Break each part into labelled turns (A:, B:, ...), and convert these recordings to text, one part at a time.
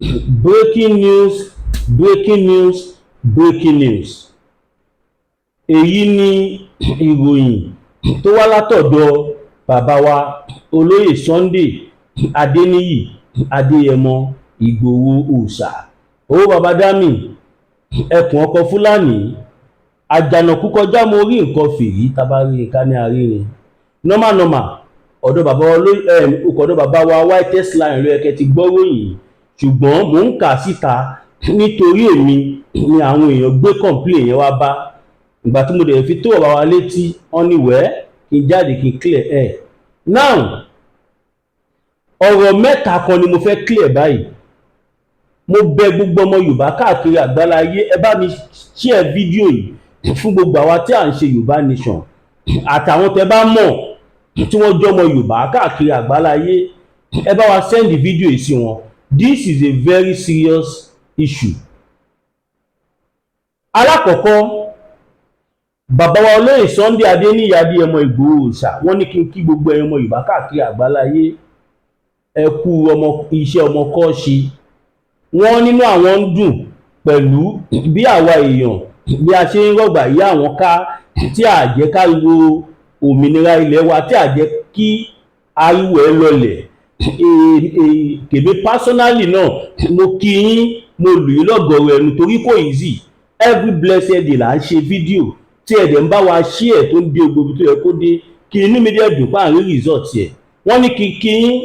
A: Breaking news, breaking news, breaking news! Èyí ni ìròyìn tó wá látọ̀dọ̀ bàbá wa, Olóyè Sunday Adéníyì Adéyẹmọ Ìgbòho Òòṣà, owó baba dami, ẹkùn ọkọ̀ Fúlàní àjànàkú kọjá. Mo rí nǹkan fìrí tábàárí ká ní àrírin normal normal. Ọ̀dọ̀ bàbá wa, ọ̀dọ̀ bàbá wa Whitest Lion ló yẹ kẹ́ ti gbọ́ ròyìn, ṣùgbọ́n mò ń kà á síta nítorí èmi ni àwọn èèyàn gbé complain yẹn wá bá. Ìgbà tí mo dẹ̀ fi tó bàbá wa létí, wọ́n ní wẹ́ẹ́ kí n jáde kí n clear ẹ̀. Now, ọ̀rọ̀ mẹ́ta kan ni mo fẹ́ clear báyìí. Mo bẹ̀ gbogbo ọmọ Yorùbá káàkiri àgbáláyé, ẹ bá mi share fídíò yìí fún gbogbo àwa tí à ń ṣe Yorùbá Nation àtàwọn tẹ bá mọ̀ tí wọ́n jọmọ Yorùbá káàkiri àgbáláyé. Ẹ bá wa send fídíò yìí sí wọn. This is a very serious issue. Alákọ̀ọ́kọ́, bàbá wa, Olóyè Sunday Adéníyì Adéyẹmọ Ìgbòho Òòṣà, wọ́n ní kí n kí gbogbo ẹ̀yin ọmọ Yorùbá káàkiri àgbáláyé, ẹ kú ọmọ iṣẹ́ ọmọ kọ́ ṣe. Wọ́n nínú àwọn ń dùn pẹ̀lú bí àwa èèyàn bí a ṣe ń rọ̀gbà yí àwọn ká, tí à jẹ́ káriwo òmìnira ilẹ̀ wa, tí à jẹ́ kí ariwo ẹ̀ lọlẹ̀. Kèmí personally náà, mo kí yín, mo lù yín lọ́gọ̀ọ̀rọ̀ ẹnu torí kò easy. Every blessed day là ń ṣe fídíò tí ẹ̀ dẹ̀ ń bá wa share tó ń dé gbogbo ibi tó yẹ kó dé, kí inú mi dẹ̀ dùn páàrin result ẹ̀. Wọ́n ní kí kí yín,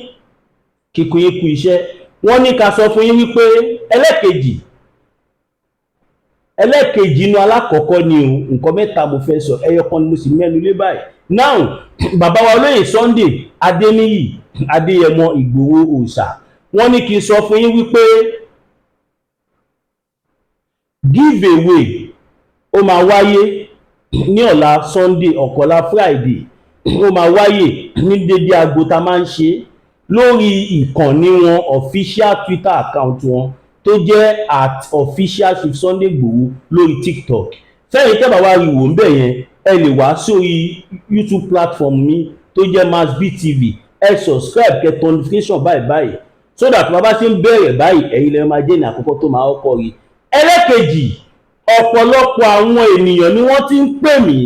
A: kíkún yín kú iṣẹ́. Wọ́n ní ká sọ fún yín wípé ẹlẹ́ẹ̀kejì inú alákọ̀ọ́kọ́ ni o. Nǹkan mẹ́ta mo fẹ́ sọ, ẹyọ kan ni mo sì mẹ́nu lé báyìí. Now, bàbá wa, Olóyè Sunday Adéníyì Adéyẹmọ Ìgbòho Òòṣà, wọ́n ní kí n sọ fún yín wípé give away ó máa wáyé ní ọ̀la Sunday, ọ̀kọ̀la Friday. Ó máa wáyé ní dédé aago tá a máa ń ṣe lórí ìkànnì wọn, official Twitter account wọn tó jẹ́ @OfficialChiefSundayIgboho lórí TikTok. Fẹ́yìn tẹ́ bá wá rí wò ń bẹ̀ yẹn, ẹ lè wá sórí YouTube platform mi tó jẹ́ Masbi TV. Ẹ subscribe, kẹ́ turn notification báyìí báyìí, so that bàbá ṣe ń bẹ̀rẹ̀ báyìí, ẹ̀yin lè máa jẹ́ ní àkọ́kọ́ tó máa kọ́kọ́ rí. Ẹlẹ́kejì, ọ̀pọ̀lọpọ̀ àwọn ènìyàn ni wọ́n ti ń pè mí.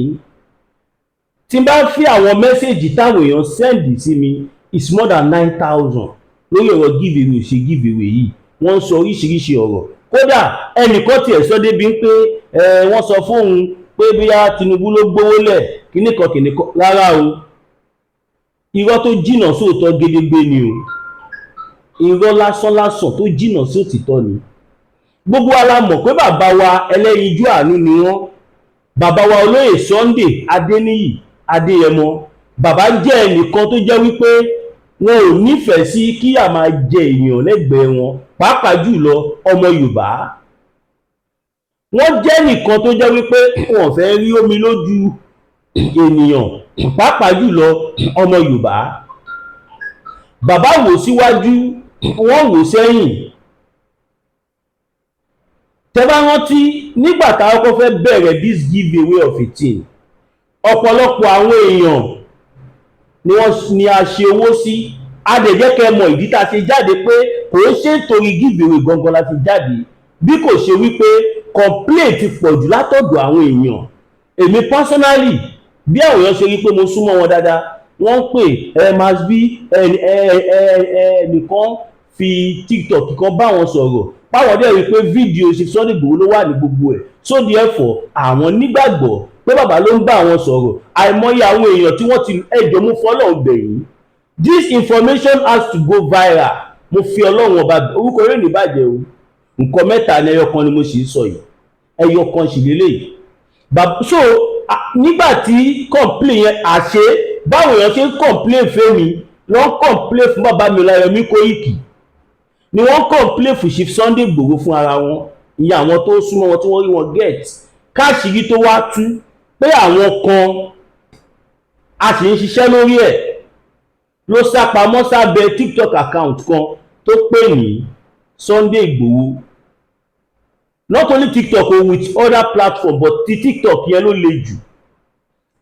A: Tí n bá fi àwọn message táwọn èèyàn send sí mi is more than 9,000 lórí ọ̀rọ̀ give away, ṣe give away yìí. Wọ́n ń sọ oríṣiríṣi ọ̀rọ̀. Kódà ẹnìkan tiẹ̀ sọ débi pé wọ́n sọ fóun pé bóyá Tinubu ló gbówó lẹ̀, kíní kan kíní kan. Rárá o, irọ́ tó jìnnà sóòótọ́ gédégbé ni o. Irọ́ lásán lásán tó jìnnà sí òtítọ́ ni. Gbogbo wa la mọ̀ pé bàbá wa, ẹlẹ́yinjú àánú ni wọ́n. Bàbá wa, Olóyè Sunday Adéníyì Adéyẹmọ, bàbá jẹ́ ẹnìkan tó jẹ́ wípé wọn ò nífẹ̀ẹ́ sí kí a máa jẹ èèyàn lẹ́gbẹ̀ẹ́ wọn, pàápàá jùlọ ọmọ Yorùbá. Wọ́n jẹ́ nìkan tó jẹ́ wípé wọn ò fẹ́ rí omi lójú ènìyàn, pàápàá jùlọ ọmọ Yorùbá. Bàbá wò síwájú, wọ́n wò sẹ́yìn. Tẹ́ bá rántí nígbà tá a kọ́kọ́ fẹ́ bẹ̀rẹ̀ this give away of a thing, ọ̀pọ̀lọpọ̀ àwọn èèyàn ni wọ́n ní a ṣe owó sí. A dẹ̀ jẹ́ kẹ́ mọ̀ ìdí tá a ṣe jáde, pé kò ń ṣe nítorí give away gangan la ti jáde, bí kò ṣe wípé complaint ti pọ̀ jù látọ̀dọ̀ àwọn èèyàn. Èmi personally, bí àwọn èèyàn ṣe rí pé mo súnmọ́ wọn dáadáa, wọ́n ń pè ẹ must be ẹ ẹ ẹ ẹ nìkan fi TikTok kan bá wọn sọ̀rọ̀, báwọn dẹ̀ rí i pé fídíò Chief Sunday Igboho ló wà ní gbogbo ẹ̀, so therefore àwọn nígbàgbọ́ pé bàbá ló ń bá àwọn sọ̀rọ̀. Àìmọye àwọn èèyàn tí wọ́n ti ẹjọ́ mú fọlọ́run gbẹ̀yìn. This information has to go viral. Mo fi Ọlọ́run Ọba, orúkọ yóò ní bàjẹ́ o. Nǹkan mẹ́ta ni, ẹyọ kan ni mo sì ń sọ yìí, ẹyọ kan sì lélẹ́yìí. So nígbà tí complain yẹn, àṣé báwọn èèyàn ṣe ń complain fẹ́mi ló ń complain fún bàbá mi Ọláyọmí Kóìkì, ni wọ́n complain fún Chief Sunday Igboho fún ara wọn. Ìyẹn àwọn tó súnmọ́ wọn tí wọ́n rí wọn get káàṣírí tó wá tú pé àwọn kan a sì ń ṣiṣẹ́ lórí ẹ̀ ló sá pamọ́ sábẹ́ TikTok account kan tó pè ní Sunday Igboho. Not only TikTok o, with other platform, but ti TikTok yẹn ló le jù.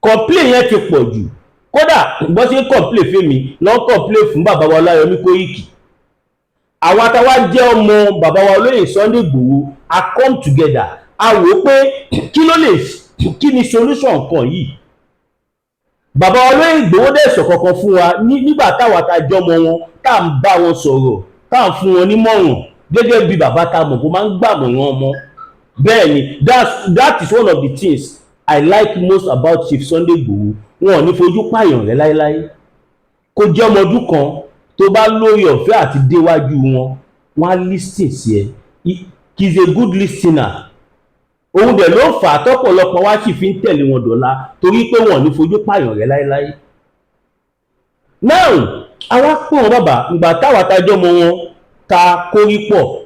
A: Complain yẹn ti pọ̀ jù. Kódà bọ́n ṣe ń complain fẹ́mi lọ́n complain fún bàbá wa Ọláyọmí Kóìkì. Àwa táwa jẹ́ ọmọ bàbá wa olóyè Sunday Igboho, a come together, a wò ó pé kí ló lè, kí ni solution kan yìí. Bàbá wa olóyè Igboho dẹ̀ sọ kankan fún wa nígbà táwa ta jọmọ wọn, tá à ń bá wọn sọ̀rọ̀, tá à ń fún wọn nímọ̀ràn gẹ́gẹ́ bí bàbá ta mọ̀ kó máa ń gbàmọ̀ràn ọmọ. Bẹ́ẹ̀ ni, that is one of the things I like most about Chief Sunday Igboho. Wọn ò ní fojú pààyàn rẹ láéláé. Kó jẹ́ ọmọ ọdún kan, tó bá lórí ọ̀fẹ́ àti déwájú wọn, wọn á listen sí ẹ. He is a good listener. Òun dẹ̀ ló fà á tọ́pọ̀lọpọ̀ wá sì fi ń tẹ̀lé wọn dọ̀la, torí pé wọn ò ní fojú pààyàn rẹ láéláé. Now, àwa pè wọn, bàbá, ìgbà táwa tajọ́ mọ wọn ta kórí pọ̀,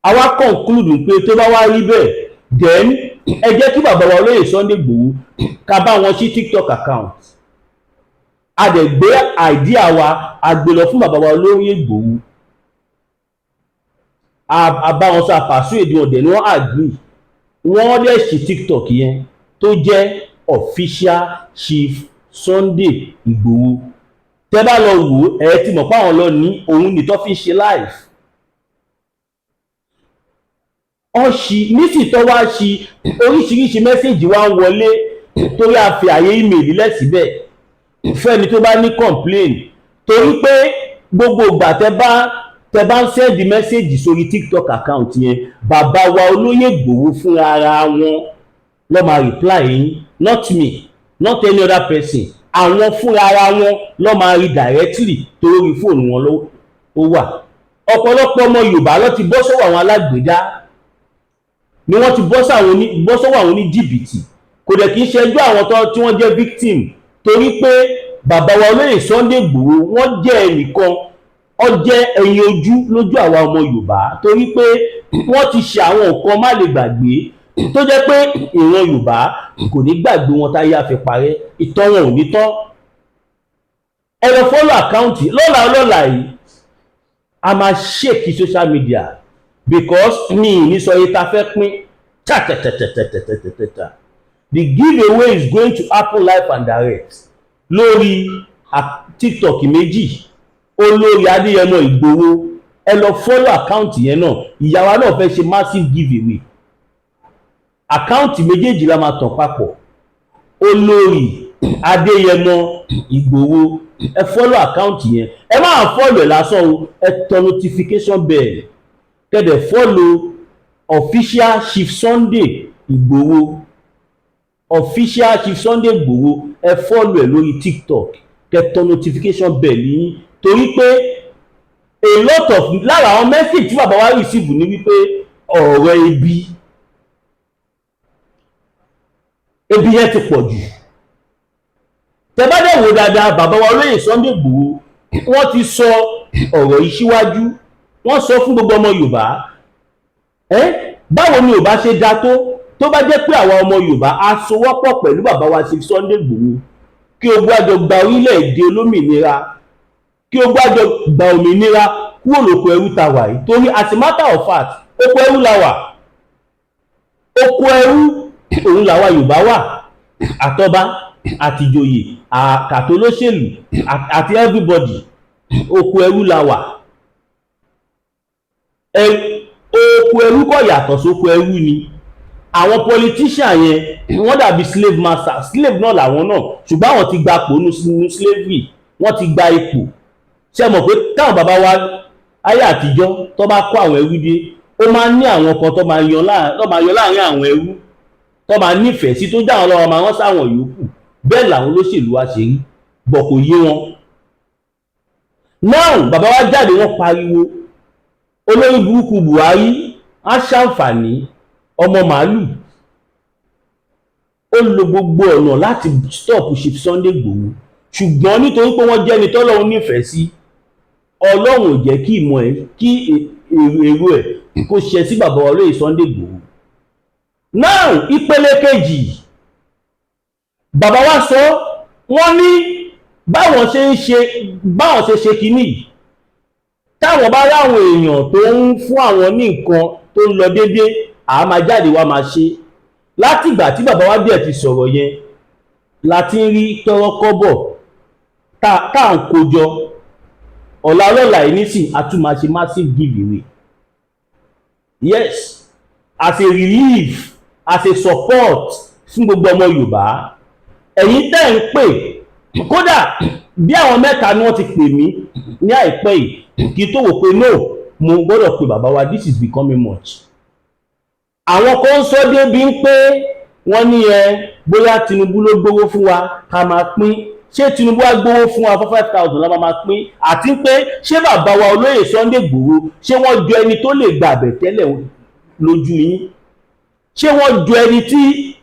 A: àwa conclude pé tó bá wá rí bẹ́ẹ̀, then ẹ jẹ́ kí bàbá wa olóyè Sunday Igboho, ká bá wọn sí TikTok account. A dẹ̀ gbé idea wa, a gbé lọ fún bàbá wa olóyè Igboho, a bá wọn sọ, àpàṣù èdè wọn dẹ̀ ni wọ́n agree. Wọ́n dẹ̀ ṣí TikTok yẹn tó jẹ́ Official Chief Sunday Igboho. Tẹ́ bá lọ wò ó, ẹ ti mọ̀ pé àwọn lọ ní òun nìtọ́ fi ń ṣe live. Ọ̀ṣì nísìtọ́ wá ṣí, oríṣiríṣi message wá ń wọlé, torí a fi àyè email lẹ̀ síbẹ̀ fẹ́ni tó bá ní complain, torí pé gbogbo ìgbà tẹ́ bá ń send message sórí TikTok account yẹn, bàbá wa olóyè Ìgbòho fúnra ara wọn ló máa reply yín, not me, not any other person. Àwọn fúnra ara wọn ló máa rí directly, torí fóònù wọn ló wà. Ọ̀pọ̀lọpọ̀ ọmọ Yorùbá ló ti bọ́ sọ́wọ́ àwọn alágbèédá, ni wọ́n ti bọ́ sọ́wọ́ àwọn oníjìbìtì. Kò dẹ̀ kì í ṣẹjọ́ àwọn tó tí wọ́n jẹ́ victim, torí pé bàbá wa olóyè Sunday Igboho, wọ́n jẹ́ ẹnìkan, ó jẹ́ ẹyin ojú lójú àwa ọmọ Yorùbá, torí pé wọ́n ti ṣe àwọn nǹkan má lè gbàgbé tó jẹ́ pé ìran Yorùbá kò ní gbàgbé wọn táyé àfi parẹ́. Ìtàn wọn ò ní tán. Ẹ lọ follow account lọ́la lọ́la yìí. A máa shake social media, because mi ì ní sọ iye tá a fẹ́ pín tàtàtàtàtàtàtàtà. The giveaway is going to happen live and direct lórí TikTok méjì. Olórí Adéyẹmọ Ìgbòho, ẹ lọ follow account yẹn náà. Ìyàwó náà fẹ́ ṣe massive giveaway. Account méjèèjì la máa tàn papọ̀. Olórí Adéyẹmọ Ìgbòho, ẹ follow account yẹn. Ẹ máa follow ẹ lásán o, ẹ tọ notification bell, kẹ́dẹ̀ follow Official Chief Sunday Ìgbòho. Official Chief Sunday Ìgbòho, ẹ follow ẹ lórí TikTok, kẹ́ tọ notification bell yín, torí pé a lot of lára àwọn message tí bàbá wa receive ní wípé ọ̀rọ̀ ebi yẹn ti pọ̀ jù. Tẹ́ bá dẹ̀ wò dáadáa, bàbá wa olóyè Sunday Igboho, wọ́n ti sọ ọ̀rọ̀ yìí síwájú. Wọ́n sọ fún gbogbo ọmọ Yorùbá ẹ́, báwo ni Yorùbá ṣe da tó bá jẹ́ pé àwa ọmọ Yorùbá a sowọ́pọ̀ pẹ̀lú bàbá wa Chief Sunday Igboho, kí ogun àjọ gba orílẹ̀-èdè olómìnira, kí ogun àjọ gba òmìnira kúrò lóko ẹrú ta wà yìí. Torí as a matter of fact, oko ẹrú la wà, oko ẹrú òun làwa Yorùbá wà, àtọba àtìjòyè àtolóṣèlú àti everybody, oko ẹrú la wà. Oko ẹrú kò yàtọ̀ sóko ẹrú ni. Àwọn politician yẹn, wọ́n dàbí slave master, slave náà làwọn náà, ṣùgbọ́n àwọn ti gba ipò nínú slavery, wọ́n ti gba ipò. Ṣé mọ̀ pé táwọn bàbá wa ayé àtijọ́ tó bá kó àwọn ẹrú dé, ó máa ń ní àwọn kan tó máa yan láàrin àwọn ẹrú tó máa nífẹ̀ẹ́ sí, tó dá àwọn lọ́wọ́, máa rán sáwọn yòókù. Bẹ́ẹ̀ làwọn olóṣèlú wa ṣe rí bọ̀, kò yé wọn. Now, bàbá wa jáde, wọ́n pariwo olórí burúkú Buhari á ṣàǹfààní ọmọ màálù. Ó lo gbogbo ọ̀nà láti stop Chief Sunday Igboho, ṣùgbọ́n nítorí pé wọ́n jẹ́ ẹni tọ́lọ́run nífẹ̀ẹ́ sí, Ọlọ́run ò jẹ́ kí ìmọ̀ ẹ̀, kí èrò ẹ̀ kó ṣe sí bàbá wa olóyè Sunday Igboho. Now, ìpele kejì, bàbá wa sọ, wọ́n ní báwọn ṣe ń ṣe, báwọn ṣe ṣe kínní yìí, táwọn bá ráwọn èèyàn tó ń fún àwọn ní nǹkan tó ń lọ déédéé, àá máa jáde wá máa ṣe. Látìgbà tí bàbá wa díẹ̀ ti sọ̀rọ̀ yẹn la ti ń rí tọ́rọ́ kọ́bọ̀ tá à ń kó jọ. Ọ̀la ọlọ́la yìí nísìn, a tún máa ṣe massive giveaway, yes, as a relief, as a support fún gbogbo ọmọ Yorùbá. Ẹ̀yin tẹ́ ń pè, kódà bí àwọn mẹ́ta ni wọ́n ti pè mí ní àìpẹ́ yìí kí n tó wò pé no, mo gbọ́dọ̀ pe bàbá wa. This is becoming much. Àwọn kan ń sọ débi ń pé wọ́n ní ẹ bóyá Tinubu ló gbowó fún wa ká máa pín. Ṣé Tinubu á gbowó fún wa for 5,000 la máa pín? Àti pé ṣé bàbá wa olóyè Sunday Igboho, ṣé wọ́n jọ ẹni tó lè gba àbẹ̀tẹ́lẹ̀ lójú yín? Ṣé wọ́n jọ ẹni tí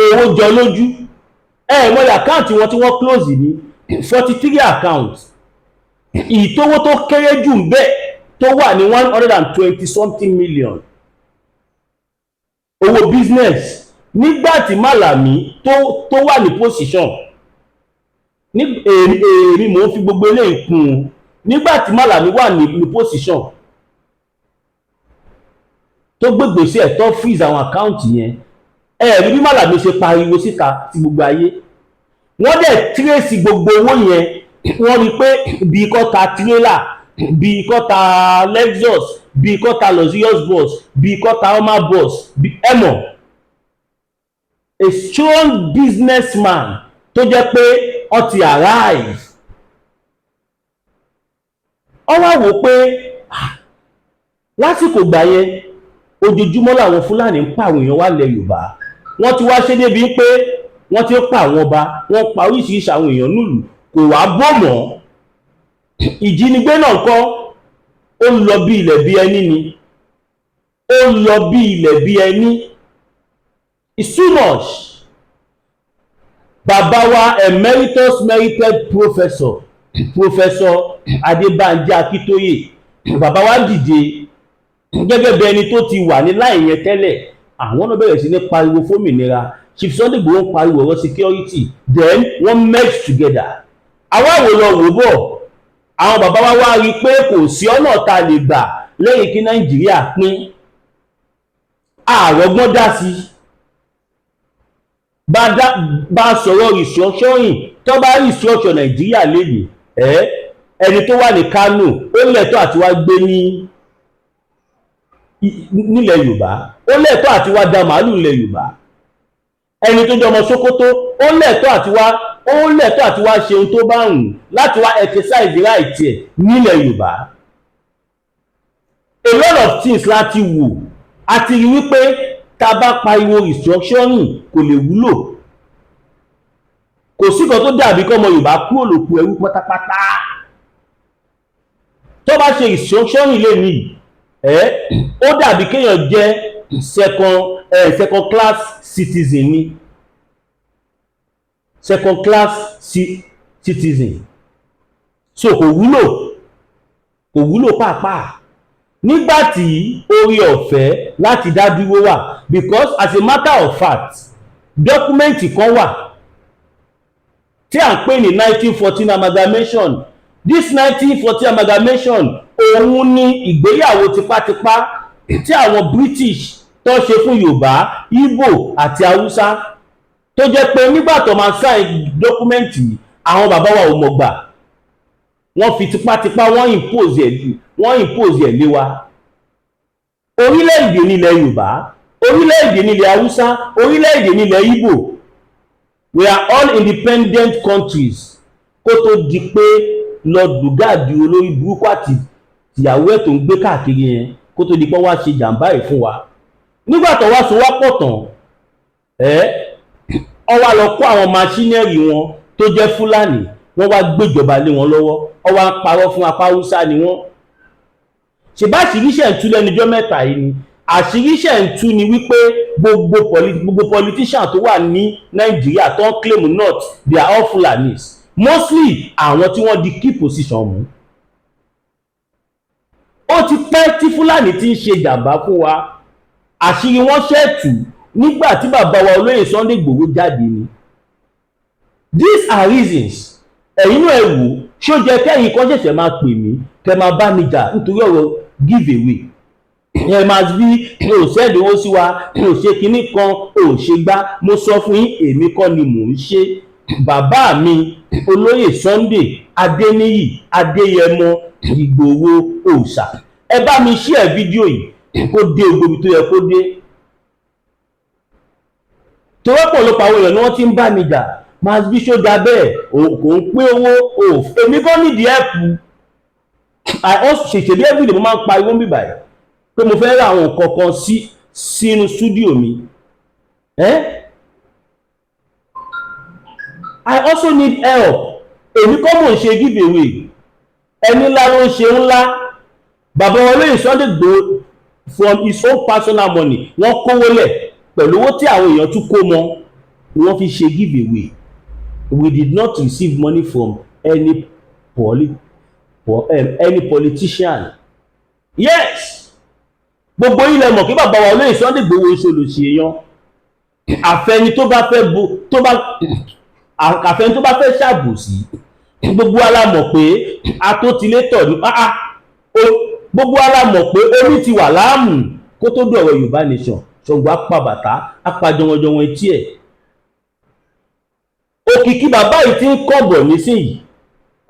A: owó jọ lójú? Ẹ mọ̀ account wọn tí wọ́n close ní 43 account, ìtówó tó kéré jù ń bẹ tó wà ní 120 something million, owó business. Nígbà tí Malami tó wà ní position ní, èmi mò ń fi gbogbo eléyìí kún un, nígbà tí Malami wà ní position tó gbégbèsè ẹ̀, tó freeze àwọn account yẹn, ẹ rí bí Malami ṣe pariwo síta sí gbogbo ayé. Wọ́n dẹ̀ trace gbogbo owó yẹn, wọ́n rí pé bí kò ta trailer, bí kò ta Lexus, bí kò ta luxurious bus, bí kò ta Hummer bus, bí ẹ mọ̀, a strong businessman tó jẹ́ pé ó ti arrive. Ó wá wò pé, ah, lásìkò gbà yẹn, ojoojúmọ́ làwọn Fúlàní ń pa àwọn èèyàn wá lẹ̀ Yorùbá. Wọ́n ti wá ṣe débi pé wọ́n ti ń pa àwọn ọba, wọ́n pa oríṣiríṣi àwọn èèyàn nílùú, kò wá bò mọ́. Ìjínigbé náà kọ́, ó ń lọ bí ilẹ̀ bí ẹni ni, ó ń lọ bí ilẹ̀ bí ẹni. It's too much. Bàbá wa emeritus merited professor, Professor Adébánjí Akíntóyè, bàbá wa dìde gẹ́gẹ́ bí ẹni tó ti wà ní láì yẹn tẹ́lẹ̀. Àwọn náà bẹ̀rẹ̀ sí ní pariwo fómìnira. Chief Sunday Igboho ń pariwo ọ̀rọ̀ security, then wọ́n merge together. Àwa wò lọ wò bọ̀, àwọn bàbá wa wá rí i pé kò sí ọ̀nà tá a lè gbà lẹ́yìn kí Nàìjíríà pín. Àrọ́gbọ́n dá sí bá sọ̀rọ̀ restructuring. Tó bá restructure Nàìjíríà lẹ́yìn ẹ́, ẹni tó wà ní Kánò, ó lẹ́tọ́ àti wá gbé ní nílẹ̀ Yorùbá, ó lẹ́tọ́ àti wá da màálù nílẹ̀ Yorùbá. Ẹni tó jẹ́ ọmọ Sókótó, ó lẹ́tọ́ àti wá ṣe ohun tó bá wùn láti wá exercise right ẹ̀ nílẹ̀ Yorùbá. A lot of things láti wò àti rí wípé tá a bá pariwo restructuring, kò lè wúlò. Kò sí kan tó dàbí kọ́mọ Yorùbá kúrò lóko ẹrú pátápátá. Tó bá ṣe restructuring lè ní ẹ, ó dàbí kéèyàn jẹ́ second class citizen ni, second class citizen. So kò wúlò, kò wúlò pàápàá nígbàtí orí ọ̀fẹ́ láti dá dúró wà, because as a matter of fact, document kan wà tí à ń pè ní 1914 amalgamation. This 1914 amalgamation, òun ni ìgbéyàwó tipátipá tí àwọn British tó ṣe fún Yorùbá, Ìgbò àti Haúsá, tó jẹ́ pé nígbà tó máa sign document, àwọn bàbá wa ò mọ̀ gbà. Wọ́n fi tipátipá, wọ́n impose ẹ̀ lé wa. Orílẹ̀-èdè nílẹ̀ Yorùbá, orílẹ̀-èdè nílẹ̀ Haúsá, orílẹ̀-èdè nílẹ̀ Ìgbò, we are all independent countries kó tó di pé Lord Lugard, olórí burúkú, àti ìyàwó ẹ̀ tó ń gbé káàkiri yẹn, kó tó di pé wá ṣe jàǹbá ẹ̀ fún wa. Nígbà tó wá so wá pọ̀ tán, ẹ́ ọ wá lọ kó àwọn machinery wọn tó jẹ́ Fúlàní, wọ́n wá gbéjọba lé wọn lọ́wọ́. Ọ wá ń parọ́ fún apá Haúsá ni wọ́n. Ṣèbá àṣírí ṣẹ̀ ń tú lẹ́nujọ́ mẹ́ta yìí ni, àṣírí ṣẹ̀ ń tú ni wípé gbogbo politician tó wà ní Nàìjíríà tó ń claim north, they are all Fulanis, mostly àwọn tí wọ́n di key position mú. Ó ti pẹ́ tí Fúlàní ti ń ṣe jàǹbá fún wa. Àṣírí wọn ṣẹ̀ tú nígbà tí bàbá wa olóyè Sunday Igboho jáde ni. These are reasons. Ẹ̀yin náà ẹ wò, ṣó jẹ́ kẹ́yìn kan ṣẹ̀ṣẹ̀ máa pè mí, kẹ́ máa bá mi jà nítorí ọ̀rọ̀ give away? Ẹ máa bí ò send owó sí wa, ò ṣe kinní kan, ò ṣe gbá. Mo sọ fún yín, èmi kọ́ ni mò ń ṣe. Bàbá mi Olóyè Sunday Adéníyì Adéyẹmọ Ìgbòho Òòṣà. Ẹ bá mi share fídíò yìí kó dé gbogbo ibi tó yẹ kó dé, torí ọ̀pọ̀lọpọ̀ àwọn èèyàn ni wọ́n ti ń bá mi jà. Máa bí ṣó da bẹ́ẹ̀, kò ń pé owó o. Èmi kọ́ nídìí ẹ̀pù. I also ṣèṣe bí everyday mo máa ń pariwo ń bìbà yìí pé mo fẹ́ ra àwọn nǹkan kan sí sínú studio mi. Eh? I also need help. Èmi kọ́ mò ń ṣe give away. Ẹni ńlá ló ń ṣe ńlá. Bàbá wọn lóyè Sunday Igboho, from his own personal money, wọ́n kówó lẹ̀ pẹ̀lú owó tí àwọn èèyàn tún kó mọ́ ni wọ́n fi ṣe give away. We did not receive money from any politician. Yes, gbogbo ilẹ̀ mọ̀ kí bàbá wa olóyè Sunday Igboho ṣe olùsí èèyàn. Àfẹni tó bá fẹ́ bo tó bá àfẹni tó bá fẹ́ ṣàbòsí. Gbogbo wa la mọ̀ pé atótilétọ̀ ní gbogbo wa la mọ̀ pé omi ti wà láàmú kó tó dọ̀rọ̀ Yorùbá nation. Ṣàngó apá bàtà apá jọwọ́jọwọ́ etí ẹ̀. Òkìkí bàbá yìí ti ń kọ̀bọ̀ nísìnyí,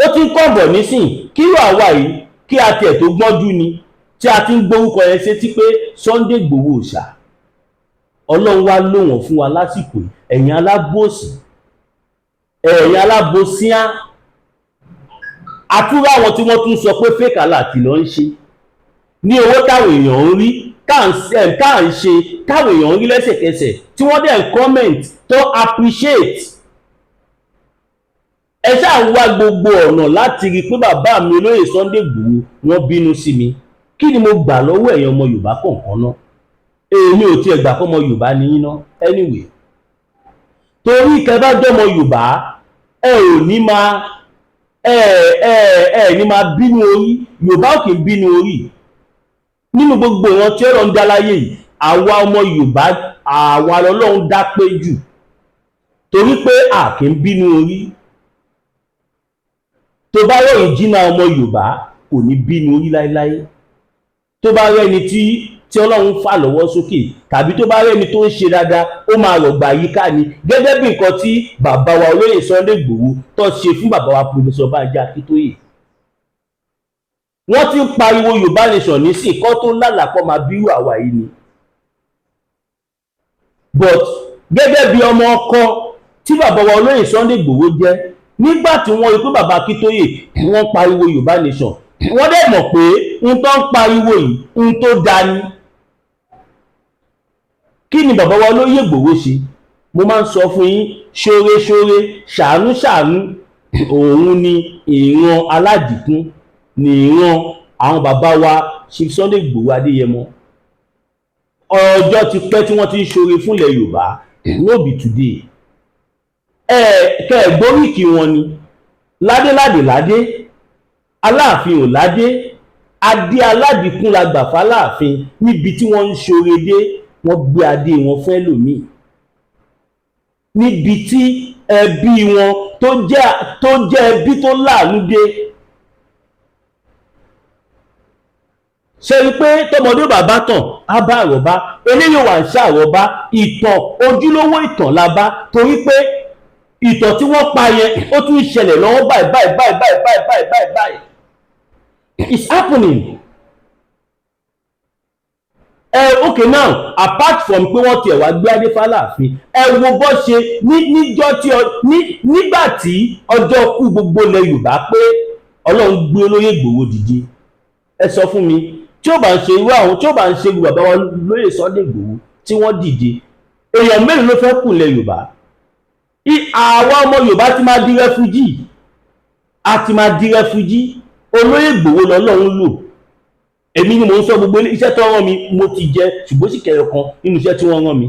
A: ó ti ń kọ̀bọ̀ nísìnyí. Kí ló àwa yìí kí a tiẹ̀ tó gbọ́njú ni tí a ti ń gbórúkọ yẹn sétí pé Sunday Igboho Òòṣà. Ọlọ́run wá lò wọ́n fún wa lásìkò yìí. Ẹ̀yin alábòsí, ẹ̀yin alábòsíá, àtúrò àwọn tí wọ́n tún sọ pé fake alert ló ń ṣe ní owó táwọn èèyàn ń rí, tá à ń ṣe, táwọn èèyàn ń rí lẹ́sẹ̀kẹsẹ̀, tí wọ́n dẹ̀ ń comment tó appreciate. Ẹ ṣáà ń wá gbogbo ọ̀nà láti rí i pé bàbá mi olóyè Sunday Igboho, wọ́n bínú sí mi. Kí ni mo gbà lọ́wọ́ ẹ̀yin ọmọ Yorùbá kọ̀ọ̀kan náà? Èmi ò tiẹ̀ gbà kọ́mọ Yorùbá ní yín ná. Anyway, torí kẹ bá jọmọ Yorùbá, ẹ ò ní máa ẹ ẹ ẹ ní máa bínú orí. Yorùbá ò kì í bínú orí. Nínú gbogbo ìran tí Ọlọ́run dá láyé yìí, àwa ọmọ Yorùbá, àwa lọ́lọ́run dá pé jù, torí pé a kì í bínú orí. Tó bá rọ̀yìn jìnnà, ọmọ Yorùbá kò ní bínú orí láéláé. Tó bá rẹ́ni tí Ọlọ́run fà lọ́wọ́ sókè, tàbí tó bá rẹ́ni tó ń ṣe dáadáa, ó máa rọ̀gbà yíká ni, gẹ́gẹ́ bí nǹkan tí bàbá wa olóyè Sunday Igboho tó ṣe fún bàbá wa Professor Banji Akíntóyè. Wọ́n ti ń pariwo Yorùbá nation nísìn kọ́ tó lálàpọ̀ máa bírú àwa yìí ni. But gẹ́gẹ́ bí ọmọ ọkọ tí bàbá wa olóyè Sunday Igboho jẹ́, nígbà tí wọ́n rí pé bàbá Akíntóyè wọ́n pariwo Yorùbá nation, wọ́n dẹ̀ mọ̀ pé n tó ń pariwo yìí, n tó da ni. Kí ni bàbá wa olóyè Ìgbòho ṣe? Mo máa ń sọ fún yín, ṣóre ṣóre, ṣàánú ṣàánú, òun ni ìran aládìkún, ni ìran àwọn bàbá wa Chief Sunday Ìgbòho Adéyẹmọ. Ọjọ́ ti pẹ́ tí wọ́n ti ń ṣoore fúnlẹ̀ Yorùbá, no be today. Ẹ kẹ́ ẹ gbóríkì wọn ni ládéládé ládé. Aláàfin ò ládé, adé aládìkún la gbà fáláàfin. Níbi tí wọ́n ń ṣoore dé, wọ́n gbé adé wọn fún ẹlòmíì. Níbi tí ẹbí wọn tó jẹ́ ẹbí tó láàánú dé, ṣe rí pé tọmọdé bàbá tàn á bá àròbá, eléyìí wà ń ṣàròbá. Ìtàn ojúlówó ìtàn la bá, torí pé ìtàn tí wọ́n pa yẹn, ó tún ṣẹlẹ̀ lọ́wọ́ báyìí báyìí báyìí báyìí báyìí báyìí báyìí báyìí. It's happening. Ẹ okay, now, apart from pé wọ́n tiẹ̀ wá gbé adé fáláàfin, ẹ wo bó ṣe ní níjọ́ tí ọ ní nígbà tí ọjọ́ kú gbogbo ilẹ̀ Yorùbá pé Ọlọ́run gbé olóyè Ìgbòho dìde. Ẹ sọ fún mi, tí ó bá ń ṣe irú àwọn tí ó bá ń ṣe irú bàbá wa lóyè Sunday Ìgbòho tí wọ́n dìde, èèyàn mélòó ló fẹ́ kù ilẹ̀ Yorùbá? Àwa ọmọ Yorùbá ti máa di refugee, a ti máa di refugee. Olóyè Ìgbòho lọ́lọ́run lò. Èmi ni mò ń sọ gbogbo iṣẹ́ tó rán mi, mo ti jẹ, ṣùgbọ́n sì kẹyọ kan nínú iṣẹ́ tí wọ́n rán mi.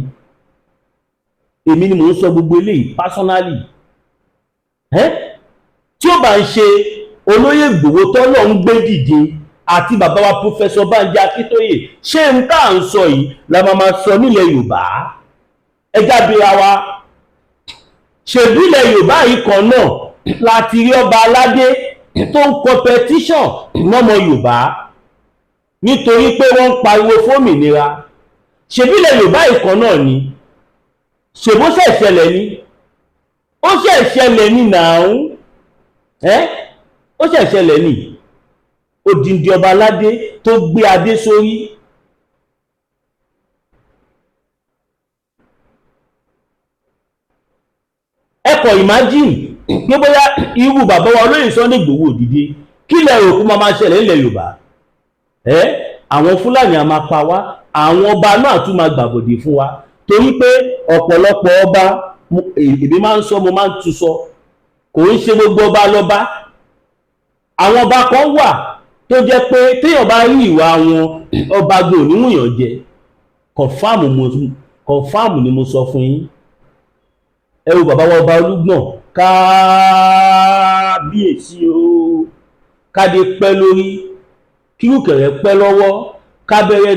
A: Èmi ni mò ń sọ gbogbo eléyìí personally. Ẹ́ tí ó bá ń ṣe olóyè Ìgbòho tọ́lọ́ ń gbé dìde àti bàbá wa Professor Banji Akíntóyè, ṣé n tá à ń sọ yìí la máa máa sọ nílẹ̀ Yorùbá? Ẹ jábìra wa. Ṣèbí ilẹ̀ Yorùbá yìí kan náà láti rí ọba aládé tó ń competition mọ́mọ Yorùbá nítorí pé wọ́n ń pariwo fómìnira. Ṣèbí ilẹ̀ Yorùbá yìí kan náà ni. Ṣèbó ṣẹ̀ ṣẹlẹ̀ ni, ó ṣẹ̀ ṣẹlẹ̀ ní nàún. Ẹ́ ó ṣẹ̀ṣẹlẹ̀ ní odindi ọba aládé tó gbé adé sórí. Ẹ kò imagine pé bóyá irú bàbá wa olóyè Sunday Igboho òdìdí, kí lẹ rò kó máa ṣẹlẹ̀ nílẹ̀ Yorùbá? Ẹ àwọn Fúlàní a máa pa wá, àwọn ọba náà tún máa gbàbọ̀dè fún wa, torí pé ọ̀pọ̀lọpọ̀ ọba, èmi máa ń sọ, mo máa ń tún sọ, kò ń ṣe gbogbo ọba lọ́ba. Àwọn ọba kan wà tó jẹ́ pé téèyàn bá rí ìwà wọn, ọba gbé òníwùyàn jẹ. Confirm ni mo sọ fún yín. Ẹ wo bàbá wa ọba Olúgbọ̀n, kábíyèsí o, kádé pẹ́ lórí, kírùkẹ̀rẹ̀ pẹ́ lọ́wọ́, kábẹ́rẹ́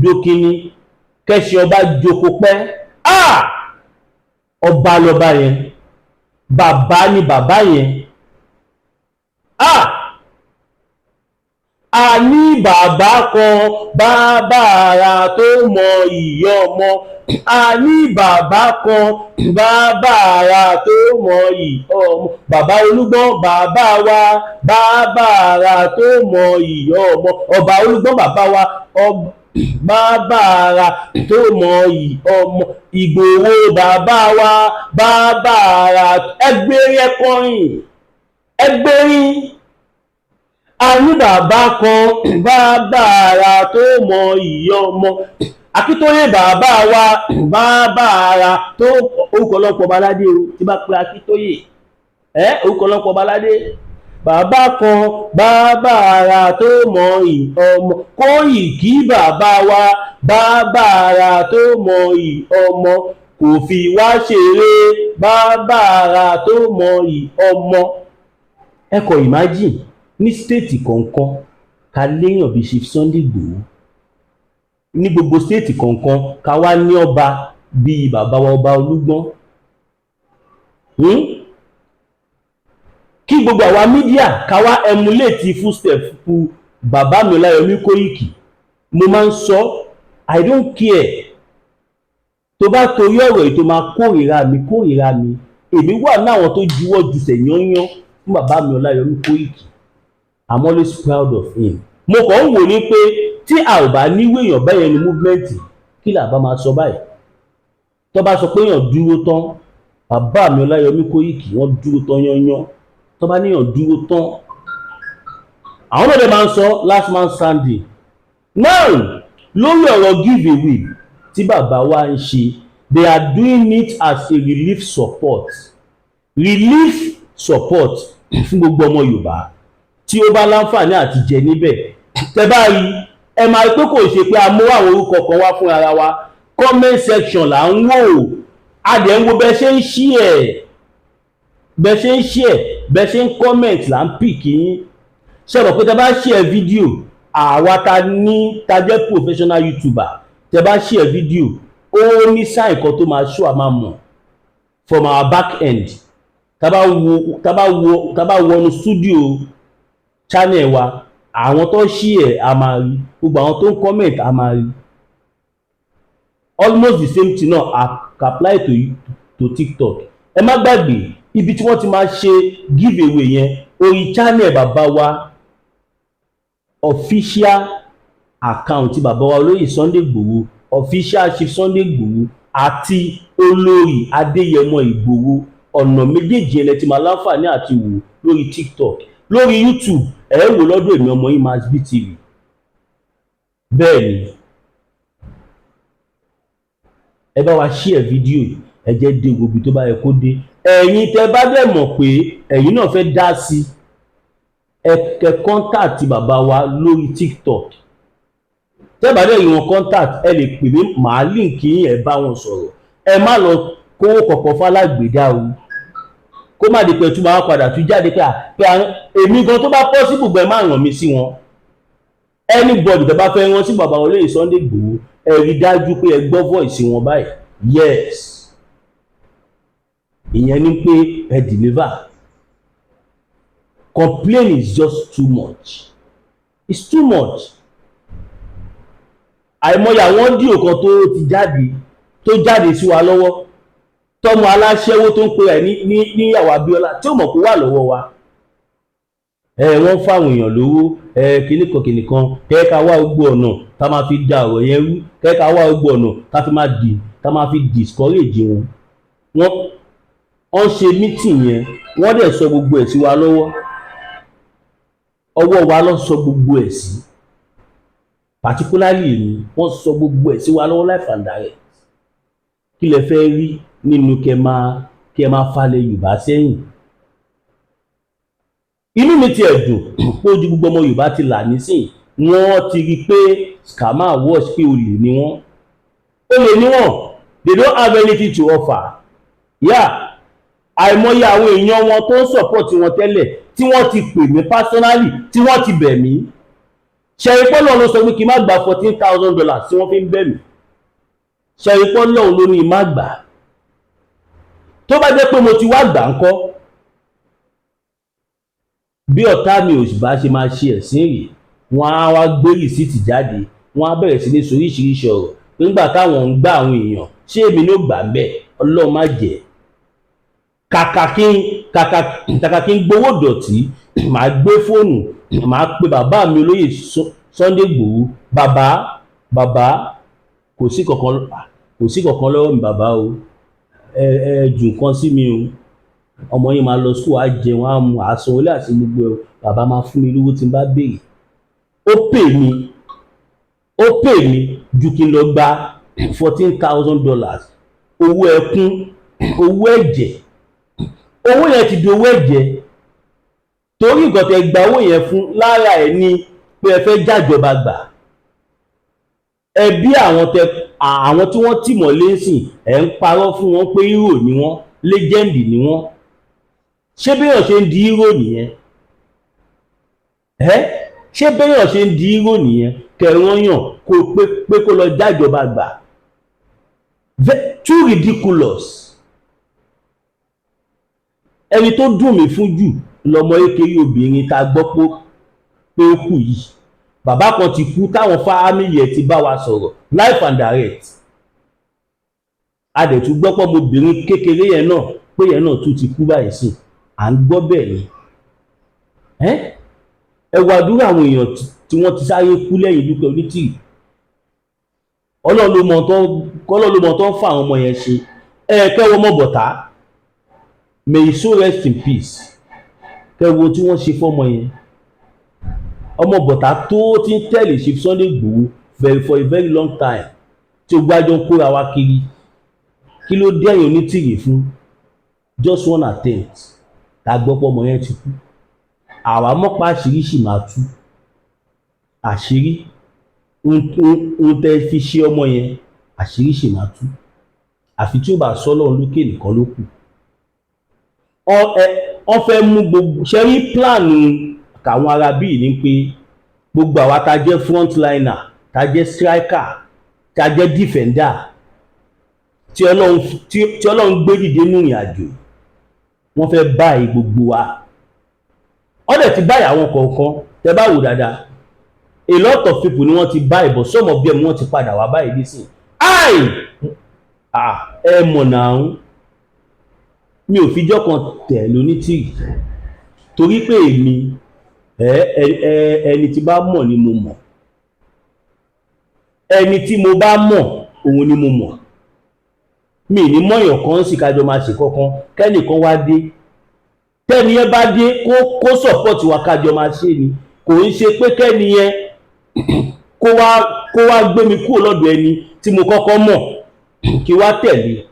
A: dókínní, kẹ́sì ọba joko pẹ́. Ọba lọba yẹn, bàbá ni bàbá yẹn. A ní bàbá kan, bàbá ara tó mọ ìyá ọmọ. A ní bàbá kan, bàbá ara tó mọ ìyá ọmọ. Bàbá Olúgbọ́n, bàbá wa, bàbá ara tó mọ ìyá ọmọ. Ọba Olúgbọ́n, bàbá wa, bàbá ara tó mọ ìyá ọmọ. Ìgbòho bàbá wa, bàbá ara. Ẹgbẹ́rin, ẹkọrin, ẹgbẹ́rin. A ní bàbá kan, bàbá ara tó mọ ìyá ọmọ. Akíntóyè bàbá wa, bàbá ara tó. Orúkọ ọlọ́pọ̀ baládé o tí bá pe Akíntóyè ẹ, orúkọ ọlọ́pọ̀ baládé. Bàbá kan, bàbá ara tó mọ ìyá ọmọ. Kóìkí bàbá wa, bàbá ara tó mọ ìyá ọmọ, kò fi wá ṣeré, bàbá ara tó mọ ìyá ọmọ. Ẹ kò imagine ní state kọ̀ọ̀kan ká léèyàn bíi Chief Sunday Igboho, ní gbogbo state kọ̀ọ̀kan ká wá ní ọba bíi bàbá wa ọba Olúgbọ́n, Kí gbogbo àwa media ká wá emulate footstep bàbá mi Ọláyọmí Kóìkì. Mo máa ń sọ, I don't care tó bá torí ọ̀rọ̀ yìí tó máa kórìíra mi, kórìíra mi. Èmi wà ní àwọn tó juwọ́ jùsẹ̀ yányán fún bàbá mi Ọláyọmí Kóìkì. I'm always proud of him. Mo kàn ń wò ní pé tí a ò bá níwò èèyàn bẹ́yẹn ní movement, kí là bá máa sọ báyìí? Tó bá sọ pé èèyàn dúró tán, bàbá mi Ọláyọmí Kóìkì, wọ́n dúró tán yányán. Tó bá níyàn dúró tán, àwọn náà dẹ̀ máa ń sọ last man standing. Now, lórí ọ̀rọ̀ give away tí bàbá wa ń ṣe, they are doing it as a relief support, relief support fún gbogbo ọmọ Yorùbá tí ó bá láǹfààní àti jẹ níbẹ̀. Tẹ bá rí, ẹ máa rí pé kò ṣe pé a mú àwọn orúkọ kan wá fún ara wa. Comment section là ń wò, a dẹ̀ ń wo bẹ́ẹ̀ ṣe ń share, bẹ́ẹ̀ ṣe ń share, bẹ́ẹ̀ ṣe ń comment là ń pick yín. Ṣe rò pé tẹ bá share fídíò, àwa ta ní ta jẹ́ professional youtuber, tẹ bá share fídíò, ó ní sign kan tó máa show, a máa mọ̀ from our back end. Tá bá wọnú studio channel wa, àwọn tó share, a máa rí gbogbo àwọn tó ń comment, a máa rí. Almost the same thing náà apply to TikTok. Ẹ má gbàgbé ibi tí wọ́n ti máa ṣe give away yẹn, orí channel bàbá wa, official account ti bàbá wa olóyè Sunday Igboho, official Chief Sunday Igboho àti olórí Adéyẹmọ Ìgbòho. Ọ̀nà méjèèjì yẹn lẹ ti máa láǹfààní àti wò lórí TikTok. Lórí YouTube, ẹ wò lọ́dọ̀ èmi ọmọ yín Masbi TV. Bẹ́ẹ̀ ni, ẹ bá wa share fídíò yìí, ẹ jẹ́ dé gbogbo tó bá yẹ kó dé. Ẹ̀yin tẹ́ bá dẹ̀ mọ̀ pé ẹ̀yin náà fẹ́ dá sí, ẹ kẹ contact bàbá wa lórí TikTok. Tẹ́ bá dẹ̀ rí wọn contact, ẹ lè pè mí, màá link yín, ẹ bá wọn sọ̀rọ̀. Ẹ má lọ kówó kọ̀ọ̀kan fálágbèdá o, kó má di pé tún máa padà tún jáde pé pé èmi gan tó bá possible gbẹ má ràn mí sí wọn. Anybody tó bá fẹ́ rán sí bàbá olóyè Sunday Igboho, ẹ rí dájú pé ẹ gbọ́ voice wọn báyìí. Yes, ìyẹn ni pé ẹ deliver. Complain is just too much, it's too much. Àìmọye àwọn audio kan tó ti jáde, tó jáde sí wa lọ́wọ́, tọmọ aláṣẹ́wó tó ń pe ẹ̀ ní níyàwó Abíọ́lá tí ó mọ̀ kó wà lọ́wọ́ wa. Ẹ wọ́n fáwọn èèyàn lówó ẹ, kíní kan kíní kan, kẹ́ ká wá gbogbo ọ̀nà tá máa fi da ọ̀rọ̀ yẹn rú, kẹ́ ká wá gbogbo ọ̀nà tá máa fi discourage wọn. Wọ́n ṣe meeting yẹn, wọ́n dẹ̀ sọ gbogbo ẹ̀ sí wa lọ́wọ́. Ọwọ́ wa ló sọ gbogbo ẹ̀ sí, particularly èmi. Wọ́n sọ gbogbo ẹ̀ sí wa lọ́wọ́ live and direct. Kí lẹ fẹ́ rí nínú kẹ máa falẹ̀ Yorùbá sẹ́yìn? Inú mi tiẹ̀ dùn pé ojú gbogbo ọmọ Yorùbá ti là nísìn. Wọ́n ti rí i pé scammer watch, pé olè ni wọ́n, olè ni wọ́n. They don't have anything to offer. Yeah, àìmọye àwọn èèyàn wọn tó ń support wọn tẹ́lẹ̀ tí wọ́n ti pè mí personally, tí wọ́n ti bẹ̀ mí. Ṣẹ̀rí pọ́lọ́ ló sọ pé kí n má gba $14,000 tí wọ́n fi ń bẹ̀ mí. Ṣẹ̀rí pọ́lọ́ ló ní má gbà. Tó bá jẹ́ pé mo ti wá gbà ńkọ́? Bí ọ̀tá mi ò bá ṣe máa ṣe ẹ̀sìn rèé, wọ́n á wá gbé receipt jáde, wọ́n á bẹ̀rẹ̀ sí ní sọ oríṣiríṣi ọ̀rọ̀ nígbà táwọn ń gbá àwọn èèyàn. Ṣé èmi ló gbà bẹ́ẹ̀? Ọlọ́run má jẹ́. Kàkà kí n gbowó dọ̀tí, màá gbé fóònù, màá pe bàbá mi, olóyè Sunday Igboho. "Bàbá, bàbá, kò sí kankan lọ́wọ́ mi, bàbá o. Ẹ jù nǹkan sí mi o. Ọmọ yín máa lọ school, á jẹun, á mu, á san ilé àti gbogbo ẹ. Bàbá máa fún mi lówó tí n bá béèrè." Ó pè mí, ó pè mí ju kí n lọ gba $14,000, owó ẹkún, owó ẹ̀jẹ̀. Owó yẹn ti di owó ẹ̀jẹ̀, torí nǹkan tẹ́ gba owó yẹn fún lára ẹ̀ ni pé ẹ fẹ́ jájọba gbà. Ẹbí àwọn tẹ, àwọn tí wọ́n tì mọ́lé sìn, ẹ̀ ń parọ́ fún wọn pé hero ni wọ́n, legend ni wọ́n. Ṣé béèyàn ṣe ń di hero nìyẹn? Ẹ́, ṣé béèyàn ṣe ń di hero nìyẹn? Kẹrànyàn kó pé kó lọ jájọba gbà. Too ridiculous. Ẹni tó dùn mí fún jù lọmọ kékeré obìnrin tá a gbọ́ pé ó kù yìí. Bàbá kan ti kú táwọn family ẹ̀ ti bá wa sọ̀rọ̀ live and direct. A dẹ̀ tún gbọ́ pé ọmọbìnrin kékeré yẹn náà, pé yẹn náà tún ti kú báyìí sí. À ń gbọ́ bẹ́ẹ̀ ni. Ẹ wo àdúrà àwọn èèyàn tí wọ́n ti sáré kú lẹ́yìn Dúpẹ́ Onítìrì. Ọlọ́run ló mọ tó ń fa àwọn ọmọ yẹn ṣe. Ẹ kẹ́wọ́ mọ́ bọ̀tá, may he so rest in peace. Kẹ́wọ́ tí wọ́n ṣe fọ́mọ yẹn, ọmọ bọ̀tá tó ti ń tẹ̀lé Chief Sunday Igboho for a very long time, tí o gbájọ ń kóra wa kiri. Kí ló dé ẹ̀yìn Onítìrì fún just one attempt? Tá a gbọ́ pé ọmọ yẹn ti kú, àwa mọ́pá àṣírí sì máa tú. Àṣírí ohun tẹ́ fi ṣe ọmọ yẹn, àṣírí sì máa tú, àfi tí ó bá sọ Ọlọ́run lókè nìkan ló kù. Wọ́n fẹ́ mú gbogbo ṣẹ́rí plan káwọn ará bíi ní pé gbogbo àwa tá jẹ́ frontliner, tá jẹ́ striker, tá jẹ́ defender, tí Ọlọ́run gbé dìde nínú ìrìn àjò, wọ́n fẹ́ báyìí gbogbo wa. Wọ́n dẹ̀ ti báyìí àwọn kọ̀ọ̀kan. Tẹ́ bá wò dáadáa, a lot of people ni wọ́n ti báyìí, but some of them, wọ́n ti padà wá báyìí nísìn. Ai, ah, ẹ mọ̀ náà, mi ò fijọ́ kan tẹ̀ lónítìrì, torí pé èmi ẹ ẹ ẹni tí bá mọ̀ ni mo mọ̀. Ẹni tí mo bá mọ̀, òun ni mo mọ̀. Mi ní mọ̀yàn kan sì kájọ máa ṣe kankan, kẹ́nìkan wá dé. Tẹ́ni yẹn bá dé, kó support wa, kájọ máa ṣe ni. Kò ń ṣe pé kẹ́ni yẹn kó wá gbé mi kúrò lọ́dọ̀ ẹni tí mo kọ́kọ́ mọ̀, kí wá tẹ̀lé.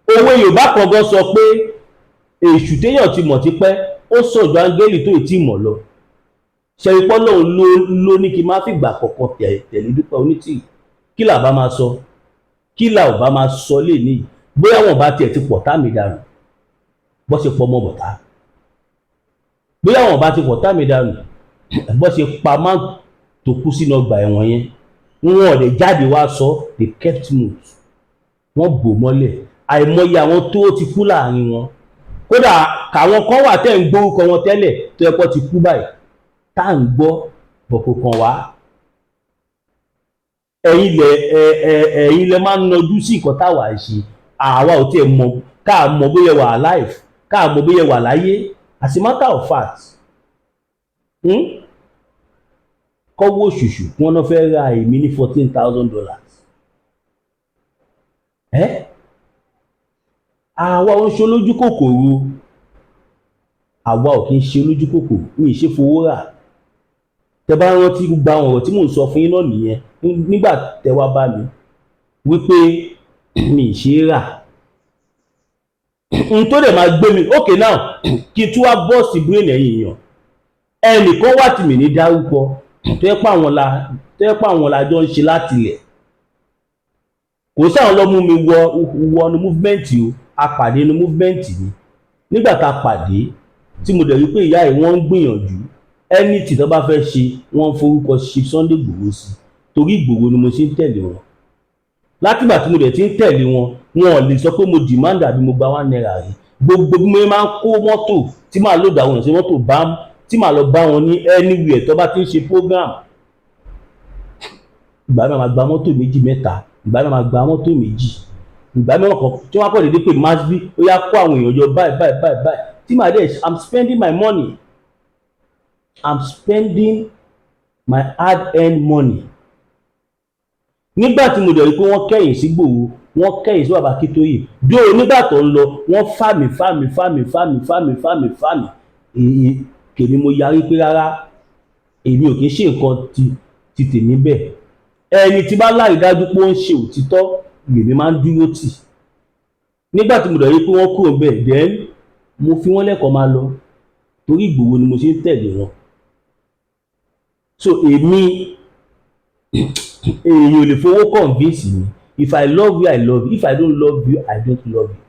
A: Òwe Yorùbá kan gan sọ pé èṣù téèyàn ti mọ̀ tipẹ́, ó sọ̀jọ́ áńgẹ́lì tó ì tí mọ̀ lọ. Ṣẹ̀rípọ́ lòun ló ní kí n má fìgbà kọ̀ọ̀kan tẹ̀lé Dúpẹ́ Onítìrì. Kí là bá máa sọ? Kí là ò bá máa sọ lè níyì? Bóyá wọn bá tiẹ̀ ti pọ̀ tá mi dànù bó ṣe pọ̀ mọ́ bọ̀tá, bóyá wọn bá ti pọ̀ tá mi dànù bó ṣe pa má tó kú sínú ọgbà ẹ̀wọ̀n yẹn. Wọn ò lè jáde wá sọ. They kept mute, wọ́n bò mọ́lẹ̀. Àìmọye àwọn tó ti kú láàrin wọn, kódà káwọn kan wà tẹ́ ń gbórúkọ wọn tẹ́lẹ̀ tó yẹ kó ti kú báyìí tá à ń gbọ́ bọ̀, kò kàn wá. Ẹ̀yin lẹ ẹ ẹ ẹ̀yin lẹ máa ń nọjú sí nǹkan táwa ń ṣe. Àwa ò tiẹ̀ mọ̀, ká mọ̀ bóyá wà alive, ká mọ̀ bóyá wà láyé. As a matter of fact, Kọ́wọ́ òṣùṣù wọn náà fẹ́ ra èmi ní $14,000. Ẹ́ àwa ò ń ṣe olójú kòkòrò, àwa ò kí ń ṣe olójú kòkòrò. Mi ì ṣe fowó rà. Tẹ bá rántí, gbogbo àwọn ọ̀rọ̀ tí mò ń sọ fún yín náà nìyẹn nígbà tẹ wá bá mi wípé mi ì ṣe é rà. N tó dẹ̀ máa gbé mi, okay, now kí n tún wá bọ́ sí brain ẹ̀yìn èèyàn. Ẹnìkan wà tí mi ní dárúkọ, tó yẹ pé àwọn la jọ ń ṣe láti ilẹ̀. Kò sáwọn lọ mú mi wọnú movement o. A pàdé inú movement ni. Nígbà tá a pàdé, tí mo dẹ̀ rí pé ìyá yìí, wọ́n ń gbìyànjú. Anything tó bá fẹ́ ṣe, wọ́n ń forúkọ ṣe Sunday Igboho sí, torí Ìgbòho ni mo ṣe ń tẹ̀lé wọn. Látìgbà tí mo dẹ̀ ti ń tẹ̀lé wọn, wọn ò lè sọ pé mo demand àbí mo gba ₦1 rí. Gbogbo bí mo máa ń kó mọ́tò tí màá load àwọn èèyàn sí mọ́tò bá, tí màá lọ bá wọn ní anywhere tó bá ti ń ṣe program, ìgbà mi máa gba mọ́tò méjì mẹ́ta, ìgbà mi máa gba mọ́tò méjì, ìgbà mi kàn tí wọ́n á kọ́ dédé pé masbi ó yá, kó àwọn èèyàn jọ báyìí báyìí báyìí báyìí, tí màá dẹ̀, I'm spending my money, I'm spending my hard earned money. Nígbà tí mo dẹ̀ rí pé wọ́n kẹ́yìn sí Ìgbòho, wọ́n kẹ́yìn sí bàbá Akíntóyè dóò, nígbà tó ń lọ, wọ́n fà mí fà mí fà mí fà mí fà mí fà mí fà mí. Èyí kèmí, mo yarí pé rárá, èmi ò kí ń ṣe nǹkan ti tèmi bẹ́ẹ̀. Ẹni tí bá láì dájú pé ó ń ṣe òtítọ́ lèmi máa ń dúró tì. Nígbà tí mo dẹ̀ rí pé wọ́n kúrò bẹ́ẹ̀, then mo fi wọ́n lẹ́kọ̀ọ́ máa lọ, torí Ìgbòho ni mo ṣe ń tẹ̀lé wọn. So èmi, èèyàn ò lè fowó convince mi. If I love you, I love you. If I don't love you, I don't love you.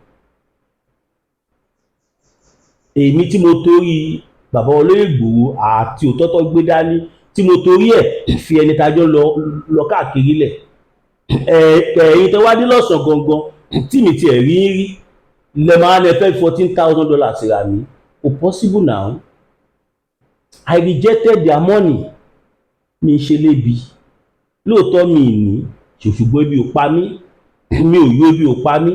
A: Èmi tí mo torí bàbá olóyè Ìgbòho àti òótọ́ tó gbé dání, tí mo torí ẹ̀ fi ẹni tájọ́ lọ lọ káàkiri lẹ̀, ẹ̀yin tó wá dé lọ́sàn gangan tí mi tiẹ̀ rí rí lẹ máa lẹ fẹ́ $14,000 rà mí, kò possible now. I rejected their money. Mi ṣe lébi lóòótọ́, mi ì ní, ṣùgbọ́n ebi ò pa mí, mi ò yó, ebi ò pa mí.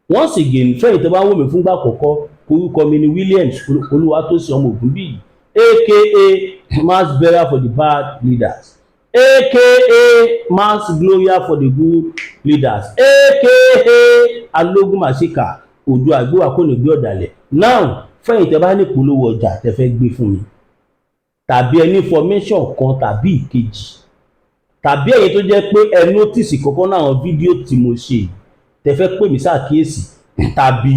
A: Once again, fẹ́yìn tó bá wò mí fúngbà àkọ́kọ́, orúkọ mi ni Williams Olúwatósìn ọmọ Ògúnbíyì, aka mass burial for the bad leaders, aka mass gloria for the good leaders, aka alógún màṣíkà òjò àgbéwà kò ní gbé ọ̀dàlẹ̀. Now, fẹ́yìn tẹ́ bá ní ìpolówó ọjà tẹ́ fẹ́ gbé fún mi, tàbí ẹ ní information kan tàbí ìkejì, tàbí ẹ̀yin tó jẹ́ pé ẹ notice kankan náà àwọn fídíò tí mo ṣe yìí, tẹ́ fẹ́ pè mí ṣàkíyèsí, tàbí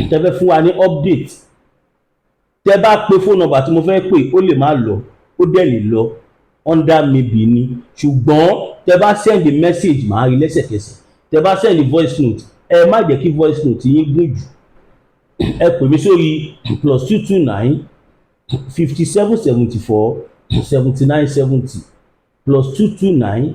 A: tẹ́ fẹ́ fún wa ní update, tẹ́ bá pe phone number tí mo fẹ́ pè, ó lè má lọ, ó dẹ̀ lè lọ, under maybe ni. Ṣùgbọ́n tẹ́ bá send message, màá rí lẹ́sẹ̀kẹsẹ̀. Tẹ́ bá send voice note, ẹ má jẹ́ kí voice note yín gùn jù. Ẹ pè mí sórí +229 57 74 79 70, +229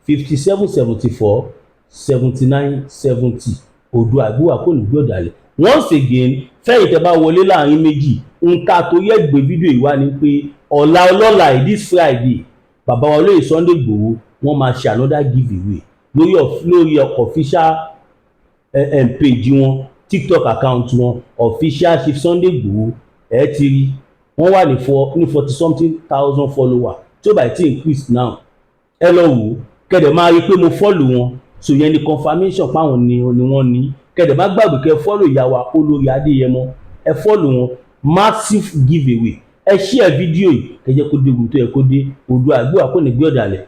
A: 57 74 79 70. Odò àgbéwà kò ní gbé ọ̀dàlẹ̀. Once again, fẹ́yìn tẹ́ bá wọlé láàrin méjì, nǹka torí ẹ̀ gbé fídíò yìí wá ni pé ọ̀la ọlọ́la yìí, this Friday, bàbá wa olóyè Sunday Igboho, wọ́n máa ṣe another giveaway lórí official page wọn, TikTok account wọn, official Chief Sunday Igboho. Ẹ ti rí wọ́n wà ní forty something thousand follower, tí ó bá ti increase now. Ẹ lọ wò ó, kẹ́dẹ̀ máa rí i pé mo follow wọn. So yẹn ni confirmation páwọn ni wọ́n ní. Kẹ́dẹ̀ má gbàgbé kẹ́ follow ìyá wa olórí Adéyẹmọ, ẹ follow wọn. Massive giveaway. Ẹ share fídíò yìí, kẹ́ jẹ́ kó dé ibi tó yẹ kó dé. Oòduà àgbéwà kò ní gbé ọ̀dàlẹ̀.